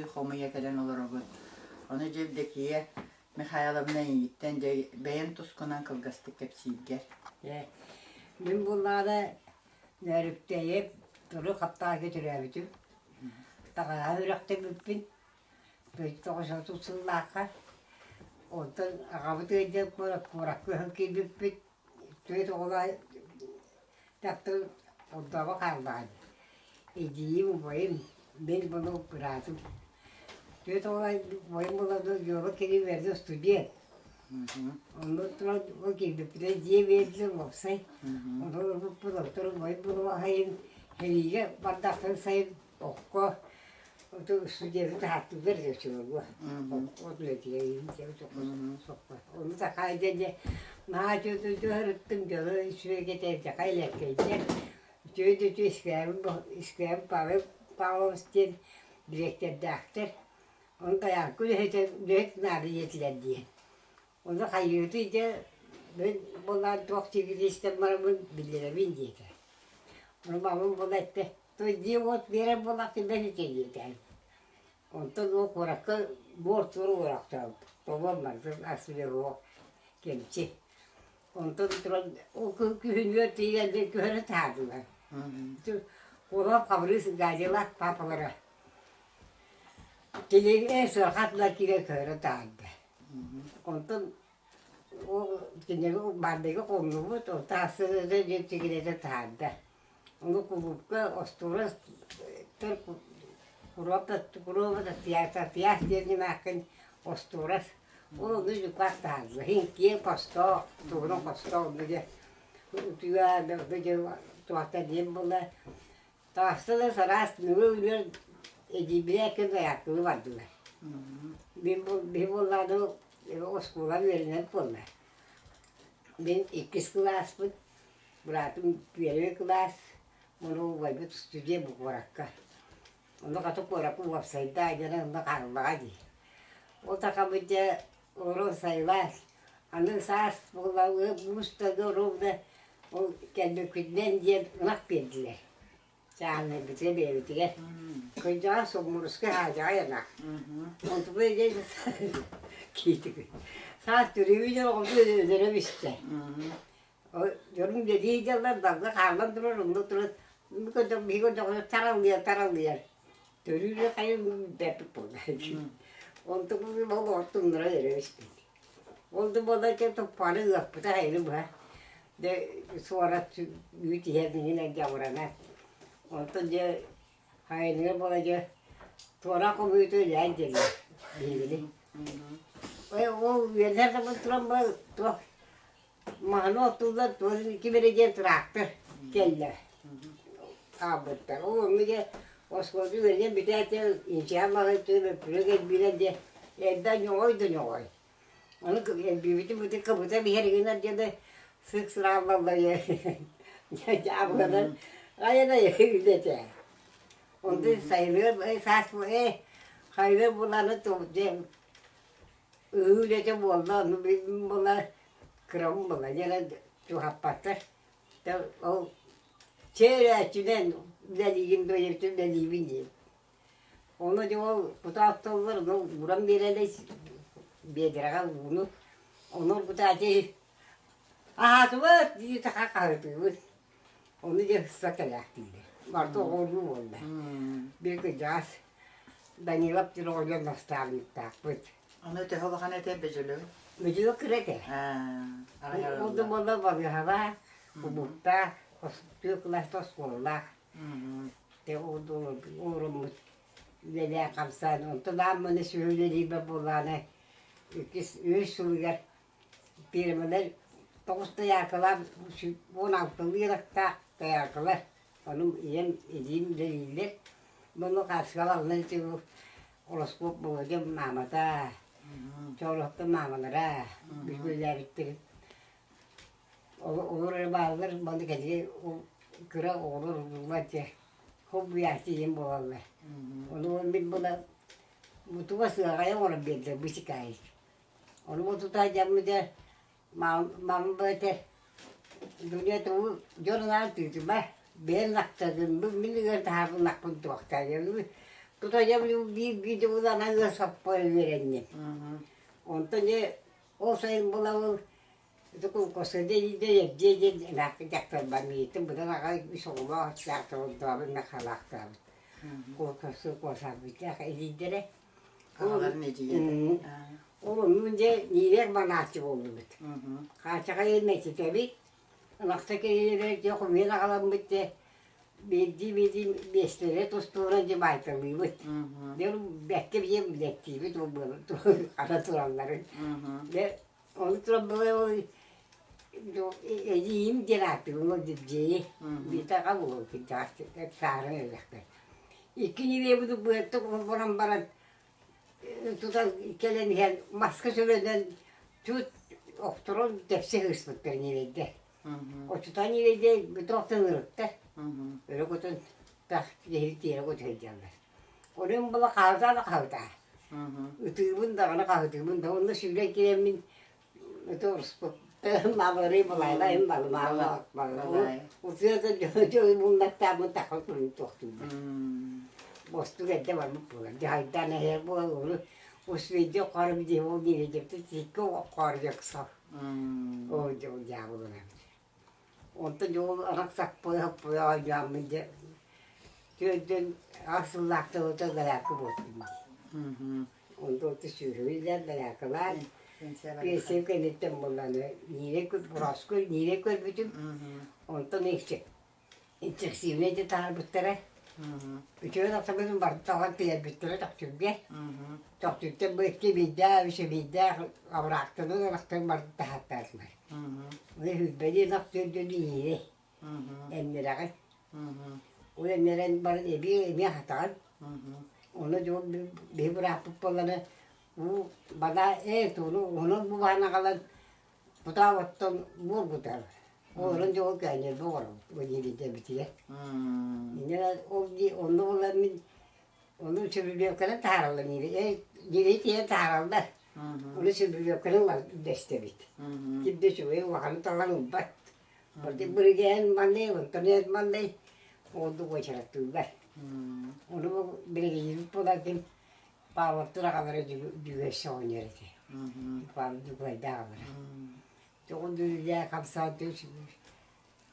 кэпсии-хомуйа кэлэн олоробут. Ону дьэ Евдокия Михайловна эйигиттэн дьэ бэйэҥ тускунан кылгастык кэпсииргэр. Дьэ, мин буоллаҕына Нөөрүктэйиэп Туру Хаптаҕайга төрөөбүтүм. Таҕаһа үрэхтэммиппин 930 сыллаахха. Онтон аҕабыт ыалдьан куоракка көһөн киирбиппит. Түөрт оҕолоох таптал онтооҕо хааллаҕа дии. Эдьиийим, убайым, мин буолу быраатым. Түөрт оҕолоох убайым буолан дьуоба кини үөрдэ студент. Онно туран ол киирбиппитэ дьиэ биэрдилэр уопсай. Онон ылбыппыт оттон убайым буолу аһайын сэриигэ бардахтарын сайын окко студенты таһааттыыллар этэ оччолорго. От үлэтигэр Ону такайда дьэ наһаа үчүгэй дьону үчүгэй этэ элэккэйдэр. Үчүгэй да үчүгэй Искрябин Павел Павлович диэн дириэктэрдээхтэр. Ону тайаанка үлэһитэ үлэһит наада диэтилэр диэн. Ону хайыытый дьэ мин буоллаан туох диэки истэн бараммын биллэрэбин диэтэ. Ону мамам буола эттэ, той дьиэ-уот биэрэр буоллахтын бэлитэ диэтэ. Онтон ол куоракка буор-туор уораахтаабыт, тобон барытын ас-үөл кэмчи. Онтон туран ол күһүнүгэр тиийэн көһөрө таһаардылар. Куолаһап Хабырыыс Гадилаах паапалара Телевизор сыарҕатынан киирэн көһөрө таһаарда. Онтон ол кинигэ баардайга хомнубут, ол таһассыыта диэн тигинэтэ таһаарда. Ону кулуупка остуорас куруоба татыйаас диэн ньымааккын остуорас ол ону дьукаах таһаардылар. Иһин киэҥ хостоох, тугунан хостоох онно дьэ утуйа дьэ туохта диэн буолла. Таҕыста да сараас нөҥүө күнүгэр эдьиийбинэ ким айааттыы бардылар. Мин биһи буоллаҕына оскуола үөрэнэр буолла. Мин иккис кылааспыт Быраатым первый кылаас, ону убайбыт студент бу куоракка. Ону хата куоракка уопсайдаа дьоно онно хааллаҕа дии. Ол сахабыт дьэ олорон сайылаан, аны саас буолла муус да ровно ол кэлбиппитинэн диэн ынах биэрдилэр. Чааһынайбытыгар бэйэбитигэр. Кырдьаҕас соммуруска хаадьаҕай ынах. Онтубут дьэ киитик. Саас түрүүбүн оҕобутун өлөрө бистэ. Дьонум үлэлии сылдьаллар, далга хааллан турар, онно туран биһиги көрдөҕүнэ таралыйар, таралыйар. Төрүүрү хайа билбэппит буолла. Онтум ол оҕотуннара өрө испит. Ол да буоллар туппааны ыаппыта хайыны быһа. Дьэ суорат үүт иһэр иҥин дьабыранар. Онтон дьэ хайыныгар буола дьэ туора хомуйууту үлээн диэллэр биһигини. Ол үөрэнэр да туран туох Маһаны оттууллар, туох ким эрэ диэн тыраахтар кэллэ хаалбыттар. Ол онно дьэ оскуоланы үөрэнэн бүтээт инчэҕэй маһы бөппүрүөк элбиирэ диэн эрдэ ньоҕой да ньоҕой. Ону элбиибитин бутун кыбыта биһэр гынар диэн сык сырааллаллар дьаабыланан айана үлэтэ. Онтон сайылыгар саас ээ хайылар буланы диэн Ыһыы үлэтэ буолла, ону буола кырабын буолла диэн чугаһаппаттар. Ол чэй өрөөччүнэн үлэлиигин дуо диэбитим үлэлиибин диэн. Ону дьэ ол кутаа оттоллор, ону ууран биэрэллэр биэдэрэҕэ ууну. Ону оргутааччы аһаатыбыт дии саха хаһыытыыбыт. Ону дьэ ыкса кэлээхтииллэр. Барыта оҕолуу буолла. Биир кырдьаҕас Данилов диэн оҕонньор наставниктаахпыт. Ону төһө улахан этэ Бөдьөлөг? Бөдьөлөг кыра этэ. Ол да буоллар балыыһалаах, кулууптаах, түөрт кылааста оскуолалаах. Олоруммут үлэлээн хамсаан, онтон аан маны сүһү үлэлиирбэр буоллаҕына иккис үһүс сылыгар Пиэрмэлэр тоҕус тайаакалаах 16-лыы ырахтаах тайаакалар. Ону ийэм, эдьиийим үлэлииллэр. Ону хаачыстыбалаах ити Ороскуоп Володя маамата, Чоолоһуттан маамалара бииргэ үлэлээбиттэрин. Олор эрэ бааллар, уонна кэлиги кыра оҕолор уруулар дьэ хоббуйааччы ийэм буолаллар. Ону мин була мутуга сыаҕайа оҥорон биэрдилэр бысикаайык. Ону бу тута дьаммыт дьэ мамам этэр Дуня тугу дьон ылаан тыытыма, бэйэм лахтадын, бу мин ыар таһаарбын лахпын туохтаа диэн. Тута дьэ биир биирдэ булан ыар соппой үөрэнним. Онтон дьэ ол сайын булабыл ити кулкосыда диде эрдиэ диэн эмээхпин дьахтарбар миитин быдан аҕай үс оҕолоох дьахтардаабын махалаахтаабыт. Кулкосу куосаабыттаах илиидэрэ. Аҕаларын эдьиийэ. Ол оннун дьэ ниилэр манааччы буоллубут. Хаачаҕай мэтитэбит, ынахта кириилэрэ дьэ хомуйан аҕаламмыт дьэ биирдии-биирдии миэстэлэри тустууран дьэ баайталыыбыт. Дьэ бэккэ биэ билэттиибит ол хата туралларын. Дьэ ону туран была эдьиийим диэн ааттыыбын ол дьиэйи биитэ аҕа буолуо кырдьаҕас саарын элбэхтэр. Икки ньирэйбит быаттык баран баран тутан кэлэн иһэн маска сөрөнөн тут охторон тэпсэ ыыспыттар ньирэйдэр. Оччотоон ньирэйдэр бүтэ охтон ырыттар. Өрө көтөн тах киһи тиэрэ көтө сылдьаллар. Онон була хаһытаа да хаһытаа. Ытыыбын даҕаны хаһытыыбын да онно сүүрэн киирэммин ити уруспут мабырый балайлайым балымаала утуйа да дьон муннаттаабын тахха турун тохтуубун. Бостук эрдэ барбыт буолар. Дьаһайдаан эһэр буолар ону усвейде хорум дии ол диэбитэ тикки хоордьоксо. Ол дьаабыланабыт. Онтон дьол ынах саппыйа саппыйа оонньооммун дьэ түөрдүн ас сыллаахтабыта балаакка буолтум дии. Онтон оту сүөһүлэр балаакалаан пенсия кэнниттэн буоллаҕына ниирэ борооску ниирэ көрбүтүм. Онтон интенсивнэй де таһаарбыттара. Үчүгэй тахсыбытын барыта таҕан тиэрбиттэрэ Төхтүргэ. Төхтүртэн бу икки биирдээх, үс биирдээх абыраахтанан ынахтарын барыта таһааттаатылар. Уна сүүрбэлии ынах түөрдүн иирэй. Эмнэрэҕин. Ол эмнэрэн баран эбии эмиэ хатаҕын. Ону дьон биһи бырааппыт буоллана уу бадаа ээ тууну уһунун бу баһан аҕалан Кутаа оттон буор кутар. Олорон дьоҕу көөнньөрбө оҥоробут диэбитигэр. Инньэ ол дии онно буолан мин ону сөбүлүөккэнэн таһаараллар диир. Диэри тиийэн таһаараллар. Ону сөбүлүөккэнэн үллэстэбит. Ким да үчүгэй улаханы талан ылбат. Барыта бырыгээн манный, онтон манный оннук уочараттыыллар. Ону биригэдьиирбит буолан ким Павловтар аҕалара Дьүгэссэ оҕонньор этэ. Павел Ньукулайдаах аҕалара. Тоҕо үлэлээ хамсаан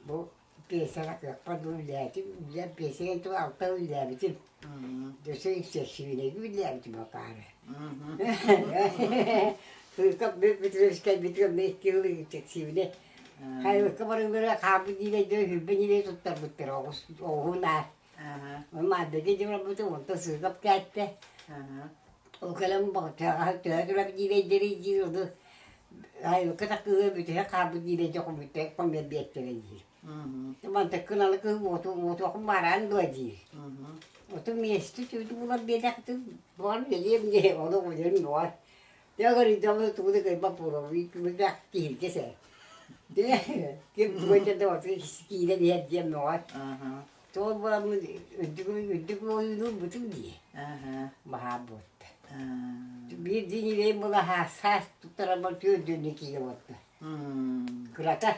бу пенсияҕа кыахпар дуу үлэлээтим. Үлэ пенсияҕа ту алта үлэлээбитим. Өссө сиэксибинэйгэ үлэлээбитим акаары. Сыыкап Петрович кэлбитигэр онно икки сыл сиэксибинэ. Хайылыкка барыылара хаалбыт диилэйдэрэ хүрбэ ньирэй туттарбыттара оҕус оҕуһун аар. Мааддага дьыбарбытым, онтон сыыкап кээттэ. Ол кэлэн төһө төһө турар диибэйдэрий диир, ону айылыкка таккыга бүтүһэ хаалбыт диибэйдэ хомуйта хомуйар биэттэрэ диир. Мантаккын алы кыһы уоту уотуохун баараан дуо диир. Оту миэстэ түүтү булар биэтэхтин буор билиэм дии, ону билим буор. Дьэ көрүйдэҕинэ тугу да кыайбат буолабын, күмүллээх киһиргэ сэ. Дьэ ким тугу этэр да оту киирэн иһэр диэн мөҕөр. Туол буоламмын үрдүк үрдүк буолууну ылбытым дии. Баһаар буолта. Биир дьин илэйим була саас туттарарбар түөрдүөннү киирэ буолта. Кырата.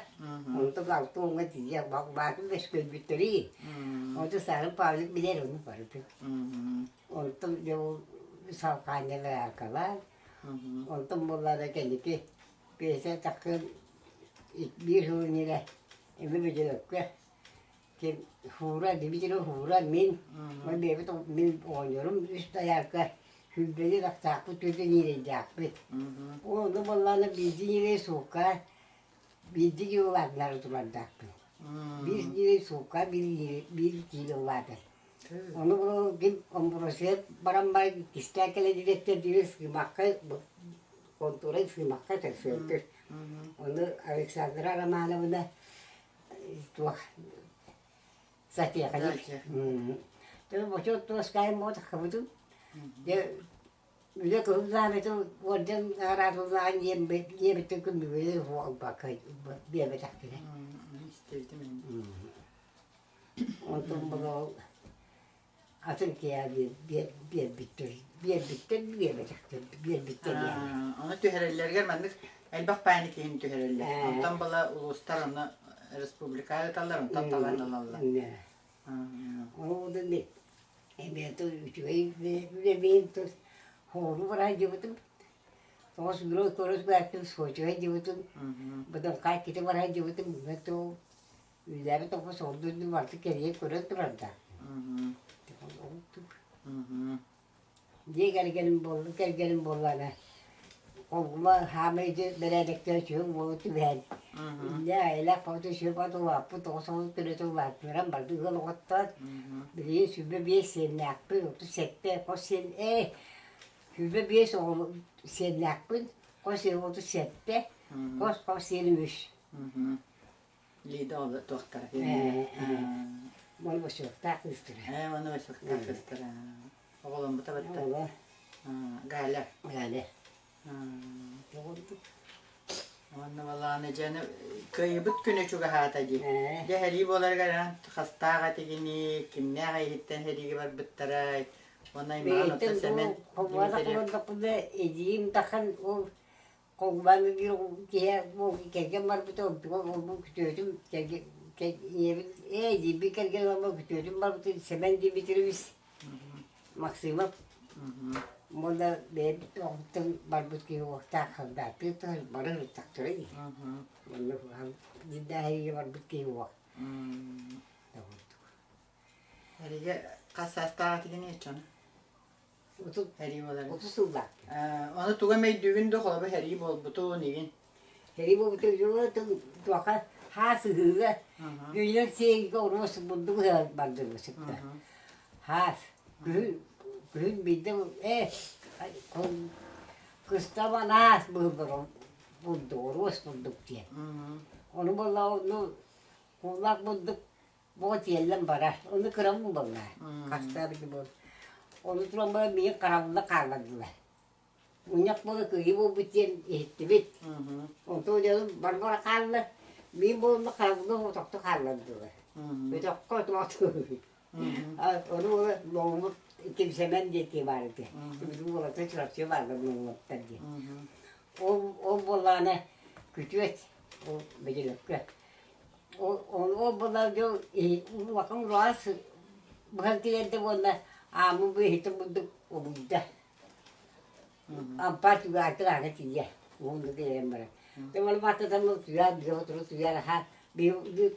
Онтон алта уоҥҥа тиийэ баатын бөскөйбүттэрий. Онтон Саарын Павлик билэр ону барытын. Онтон дьэ ол салҕаанньаларкалаан, онтон буоллаҕына кэнники пенсия тахсан биир сыл иннинэ эмиэ Бөдьөлөккө ким Фура Дмитрий Фура мин бэйэбит мин оҕонньорум үс дайаарка сүүрбэни тахсаахпыт түөртэ ньирэйдээхпит. Ол онно буоллаҕына биирдии ньирэй суукка биирдии киило улаатыннара турардаахпын. Биир ньирэй суукка биир биир киило улаатар. Ону булан Амбросия баран баран иккистээн кэлэн дириэктэр диир Сыымахха хонтуора Сыымахха сылдьар. Ону Александра Романовна туох сатиэхэлик Бочуот туоскайым буотаххыбытын дьэ үлэ кыһыл знамятын орден наҕараадалааҕын диэбиттэн күн бүгүнү буолбакка биэрбэтэхтэрэ. Онтон булал атын киһи биэрбиттэр биэрбиттэр биэрбэтэхтэр биэрбиттэр диэн. Ону түһэрэллэригэр маннык элбэх пааны киһини түһэрэллэр. Онтон была улуустар ону республикаҕа ыыталлар, онтон талан ылаллар. Ол Эмиэ үчүгэй үлэбин хоолу бараайдыбытым. Тоҕус бюро көрөс бааттым суочугайдыбытым. Быдан кити бараайдыбытым. Мэту үллээбит оҕус ордун барты кэрийэн көрөн турарда. Дьиэ кэргэним буолла, кэргэним буоллаҕына, холбума хаамай бэрээдэктээх үчүгэй уолу түбэһэн, иллээх-эйэлээх баҕата үчүгэй баҕата улааппыт, 90 төрүөтэ улааттаран барды ыал оҕоттоон, билигин 25 сиэннээхпин, 37 хос сиэн ээ, 25 оҕолу сиэннээхпин, хос сиэн 37, хос хос сиэним үс. Лида ол туохтара Уон босуоктаах кыыстара. Ээ, уонна босуоктаах кыыстара. Оҕоломмута батта. Галя. Галя. Уонна балааны дьэни кыайыбыт күнэ чугаһаата дии. Дьэ сэрии буоларыгар хастаах этигини, кимнээх эйиһиттэн сэриигэ барбыттарай. Уонна аймаҕын ото Сэмэн Дмитриев. Эдьиийим тахан ол Холбоон киһи кэргэн барбыта онтуга холбуу күтүөтүм ийэбит ээ диирбит кэргэн барбыт күтүөтүм барбытын Сэмэн Дмитриевич Максимов уонна бэйэбит оҕуттан барбыт киһи уохтаах халдааттыы бары ырыттахтара дии онно дьиндээһигэ барбыт киһи уох Эригэ хас саастаах этигиний оччону? Сэрии буолар. 30 сыллаах. Ону туга өйдүүгүн да холобур сэрии буолбутун игин. Сэрии буолбутун туоха хаас ыһыыга күнүн сиэйгэ оруос бурдук ыһа бардыбы сытта. Хаас күһүн күһүн биирдэ ээ кыстабан аас быһыллар бурдук оруос бурдук диэн. Ону буолла ону куулаах бурдук Бу тиэллэн барар. Ону кырам буолла. Хастаабыт буол. Ону туран баран миигин харабылла хааллардылар. Мунньах буола кыайыы буолбут диэн иһиттибит. Онтон дьонум бар-бара хаалла. Миин буолла харабылла отохто хааллардылар. Өтөххө отооту. Ону буола лоҥмут Кимсэмэн диэки баар этэ. Бүтүн уолаттар Чурапчы бааллар лоҥмуттар диэн. Ол ол буоллаҕына күтүөт ол бөдьөлөккө Ол буолар дьол улахан ураҕас быһан килэрдэ уонна ааммын бу иһитин курдук улуйда. Ампаар түгэҕиттэн аһара тиийэ уһуннук киирэн баран. Дьэ ону баттатан утуйар биһи отуру утуйар аһаа биһи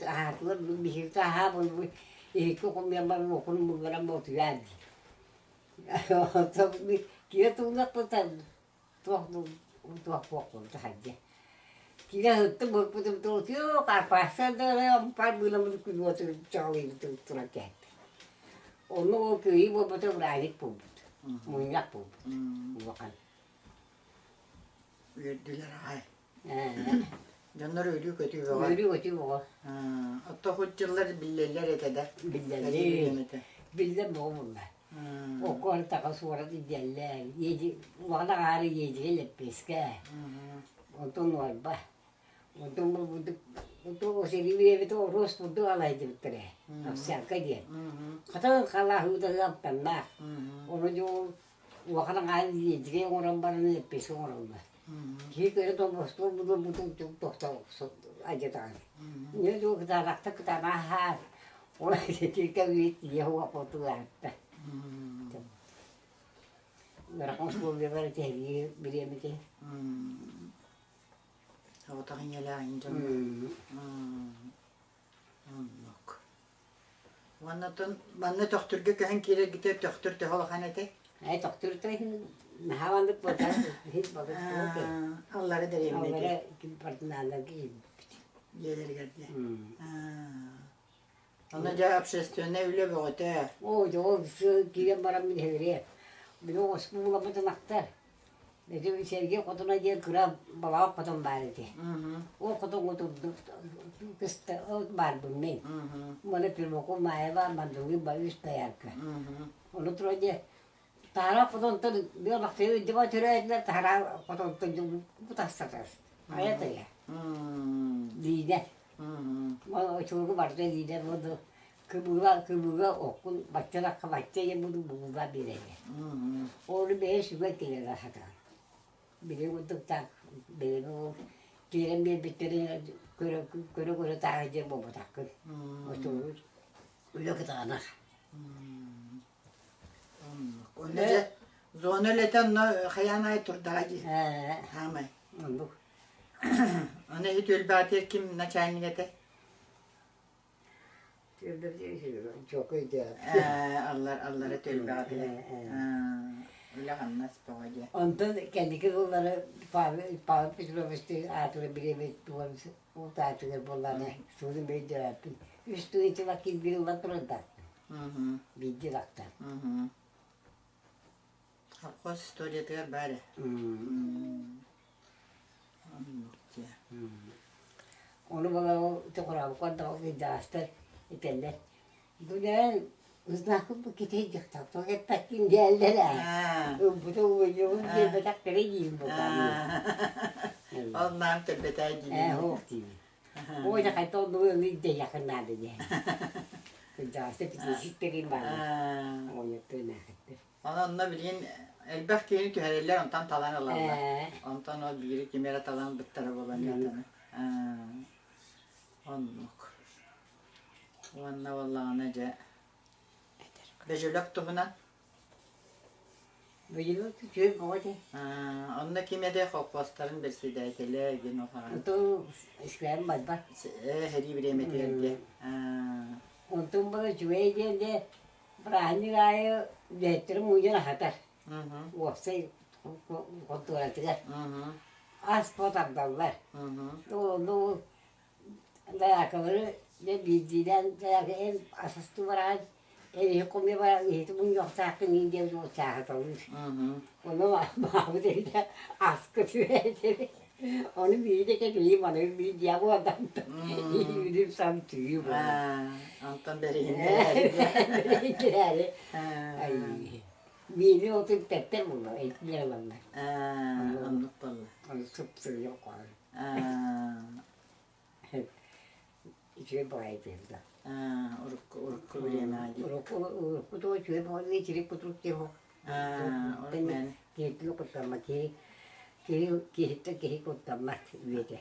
аһаатылар биһиги аһаа буолбут иһикки хомуйан баран уокун булларан утуйаар дии. Киһи туллахпытан туох туох буолбута хайдьа киирэ сыттым быппытым туутуйу карпаасса да ампаар быыламмыт күлүөтү чаҕылыйбытын туран кээттим онно ол кыайыы буолбата бырааһынньык буолбут мунньах буолбут улахан Үөрдүлэр аҕай. Дьоннор өлүү-көтүү бөҕө. Өлүү-көтүү бөҕө. Оттон хуччуллар биллэллэр этэ да. Биллэллэр. Биллэр бөҕө буолла. Окко таха суорат идэллэр. Улахан аҕаары иэдьигэ лэппиэскэ. Онтон уорба. Онтон бурдук сэрии биэбитэ оруос бурдук алайдыбыттара. Овсянка диэн. Хатан халааһыыта ыаптаннаах. Ону дьол улахан аҕаары иэдьигэ оҥорон баран лэппиэскэ оҥороллор. Киһи көрө толбостуо булбутун тохто адьатаҕын. Не дуу кытаанахта кытаанааһаар. Ол итиргэ үйэ тиийэ уопутулаатта. Ыарахан условиялар тэһии бириэмити. Оҕотох ийэлээх дьон. Оннук. Уонна оттон манна Төхтүргэ көһөн киирэргитигэр Төхтүр төһө улахан этэй? Ээ Төхтүртэн наһаа маннык буолтар иһит балык буолуо Аллара дэриэбинэ Аллара партиналарга киирбиппит. Дьиэлэригэр дии. Онно дьэ общественнай үлэ бөҕөтө. Оо, дьэ ол киирэн баран мин иһигириэ. Били оскуолабытын ахтар. Ити Сергей хотуна диэн кыра балаҕан хотон баар этэ. Ол хотоҥҥо турдук кыста баарбын мин. Маны Пермаков Маева Мандылыы үс доярка. Ону туран дьэ таһара хотонтон биир бахтыы үрдүбэ төрөөтүлэр таһара хотонтон бутастатас. Айа тайа. Лиидэр. Очууру барыта лиидэр буолду. Кыбыыга кыбыыга оккун баччалахха бачча ийэ буду булла биэрэллэр. Ону бэйэ сүгэ кэлэрэ сатаан. Били курдук так бэйэни ол киирэн биэрбиттэрин көрө көрө тааһы дьиэ буолбатаххын. Очууру үлэ кытаанах. Онно дьэ зона үлэтэ онно хайаан аайы турдаҕа дии. Хаамай. Оннук. Аны иһит өлбэҕэтигэр ким начальник этэ? Аллар аллара төлбөҕөтүгэр үлэ-хамнас бөҕө диэн. Онтон кэнники сыллары Павел Павел Петрович аатыгар бириэмэ утаатыгар буоллаҕына суолун өйдөөбөппүн. Үс тыһыынча киирбит ылан турардаах. Биирдии лактан. Совхоз историятыгар баар ээ. Ону була тоҕураабыккар да кырдьаҕастар этэллэр. Дүлээн ызнахпыт бу китэй дьахтар тоҕо эппэккин диэллэр ээ. Ылбыта уойуоҕун диэбэтэхтэрэ диир буоллаҕым. Ол наам төрбөтөө диир. Ээ суох диибин. Ой, хайта оннугу ылыы дэйэхин наада диэн. Кырдьаҕастар пятидесяттэрин бааллар. Оҕонньоттор эмээхиттэр. Онон онно билигин элбэх киһини түһэрэллэр, онтон талан ылаллар. Онтон ол биири ким эрэ талан ылбыттара буолан ыытаны. Оннук. Уонна буоллаҕына дьэ Бөжөлөк туһунан Бөжөлөк үчүгэй бөҕө этэ. Онно ким этэ колхозтарын председателэ диэн улахан. Онтон искрээм барбат. Сэрии бириэмэтигэр диэн. Онтон бара үчүгэй диэн дьэ Бырааһынньык аайы үлэһиттэрин мунньан аһатар. Уопсай хонтуоратыгар. Ас по тардаллар. Онно дайаакалары дьэ биирдиилээн дайаака эн асастыы бараҕын, эн иһи хомуйа бараҕын, иһити мунньуохтааххын иин диэн чааһаталыыр. Ону маабыт эбитэ аска түһээтэри. Ону биирдэ кэтиһии маныы биир диэх буолан үүнүм сам тыы буолар. Онтон бэриһиннэрээри. Миини отун тэттэр буолла, этилэр ылаллар. Оннук буолла. Ону сып-сырыйа хоһор. Үчүгэй баҕайы да. Урукку урукку время дии. Урукку урукку то үчүгэй баҕайы итирик кутурук диэх Киһиттэн куттаммат киһи киһи киһиттэн киһи куттаммат үйэтэ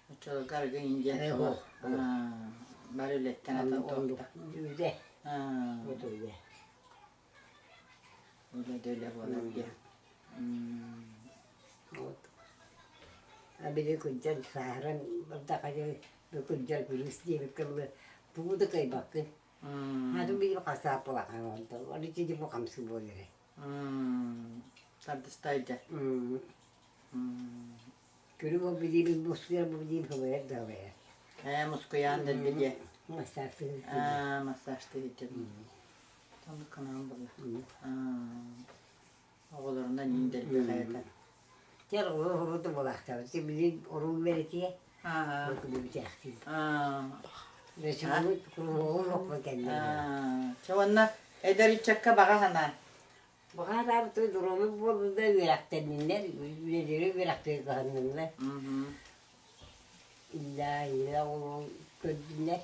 Оччолорго арыгы индиан суох. Бары үлэттэн атын туохта. Үлэ. Вот үлэ. Үлэ да үлэ буолар диэн. Вот. А били кырдьан сааһыран бардахха дьэ кырдьар күлүс диэбиккэ дылы тугу да кыайбаккын. Хатын биир хасаап улахан онтон ити бу хамсыы буолар Тардыстайда. Күрү бу билиибин мускуйар бу билиим хылайар да хылайар. Ээ мускуйаан дэлби диэ. Массажтыы Аа массажтыы сылдьабын. Оннук канаан буолла. Оҕолорунан иин дэлби хайата. Тер оҕолору булаахтаабыт. Билигин оруу бэритиэ. Күлүбүтээхтиин. Чэ уонна эдэр ыччакка баҕа санаа. Баҕа санаабыт доруобуй буоллуннар үөрэхтэнниннэр, үлэлэри үөрэхтэрин кыһанныннар. Иллээ, иллээ оҕолорун көрдүннэр.